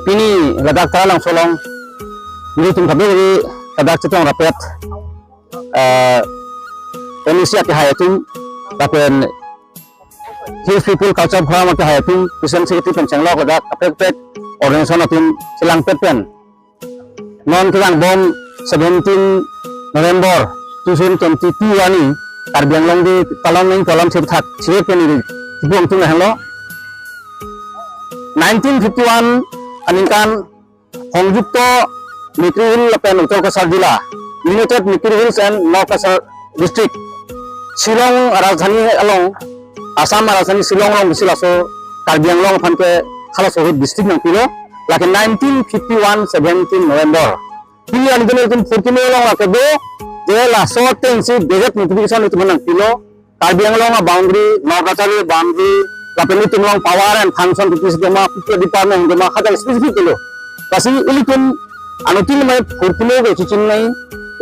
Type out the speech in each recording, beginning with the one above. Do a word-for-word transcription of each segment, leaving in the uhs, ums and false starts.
Pini ladak Taralangso along nelitum kave-kave ladak chetong rapet, eh, M A C akehai atum, lapen Hill People Culture Forum akehai atum, President Secretary pen chenglok ladak kaprek-prek organization atum chelangpet pen non kelang bom seventeen November two thousand twenty-two arni Karbi Anglong Day palon nangji pu alam sethak chirek pen neli kibong tung helo. Nineteen fifty-one aningkan hongjukto Mikir Hills lapen Uttar Cachar Jila, United Mikir Hills and North Cachar District, Shillong arajdhani along, Assam arajdhani Shillong along bisi laso Karbi Anglong aphan ke halaso ahut district nangpilo, lake nineteen fifty-one seventeen November. Pini aningkan itum fourteen along lake do, je laso atengsi gazette notification itum nangpilo, Karbi Anglong a-boundary, North Cachar boundary, lapen itum along power and function, kopi si doma, kopi department doma, hajang specific dolo. Lasi ilitum anuttin mai fourteen ke chechingnei,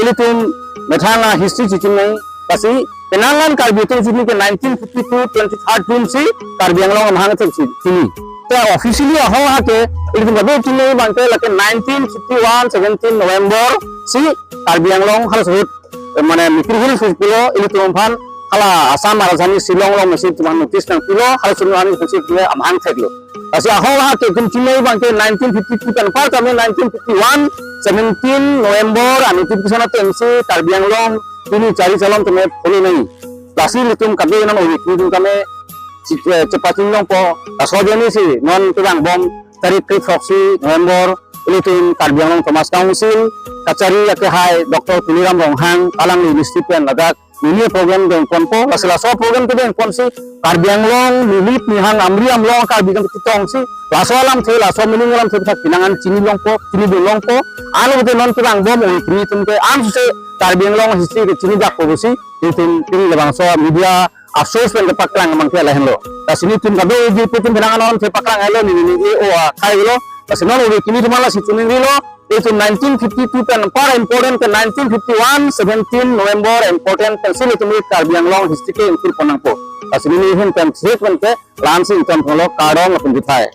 ilitum methang a-history chechingnei, lasi penang an Karbi atum chini ke nineteen fifty-two twenty-third June si Karbi Anglong amahang atum si chini. Te officially ahok ha ke ilitum kave chingnei abang ke lake nineteen fifty-one seventeen November si Karbi Anglong halaso ahut, eh, mane Mikir Hills pulo, ilitum aphan hala Assam arajdhani Shillong along mesi itum aphan notice nangpilo, halaso ahut nangpilo, amahang theklo. Lasi ahok ha ke itum chingnei abang ke nineteen fifty-two pen apar tame nineteen fifty-one seventeen November a-notification atengsi Karbi Anglong pini chari chalom tame phongo nangji. Lasi ilitum kave non ove kimi tame che-, eh, chepachini longpo, laso ajoine si non kelang bom tarik kre-throksi November, ilitum Karbi Anglong Autonomous Council kachari akehai Doctor Tuliram Ronghang alangli ministry pen ladak neli program dengponpo, lasi laso program kedengponsi Karbi Anglong, Nilip, Nihang, Amri, Amlong Karbi atum chetongsi laso alamthe, laso meaning alamthe thak pinang an chini longpo, chinidun longpo. Anlo te non kelang bom ove kimi atum ke ansose Karbi Anglong history ke chinidakpo pusi itum pini labangso media a-source pen kepaklang abang ke lahenlo. Lasi nelitum kave-kave atum pinang an non kepaklang helo, neli neli o akhai lo. Lasi non ove kimi atum lasi chiningrilo. Itum nineteen fifty-two pen apar important ke nineteen fifty-one seventeen November important pensi itum Karbi Anglong history ke ingkir pon nangpo. Lasi neli ahin pen sek pen ke la-ansi ington ponlo, kardom lapen juthai.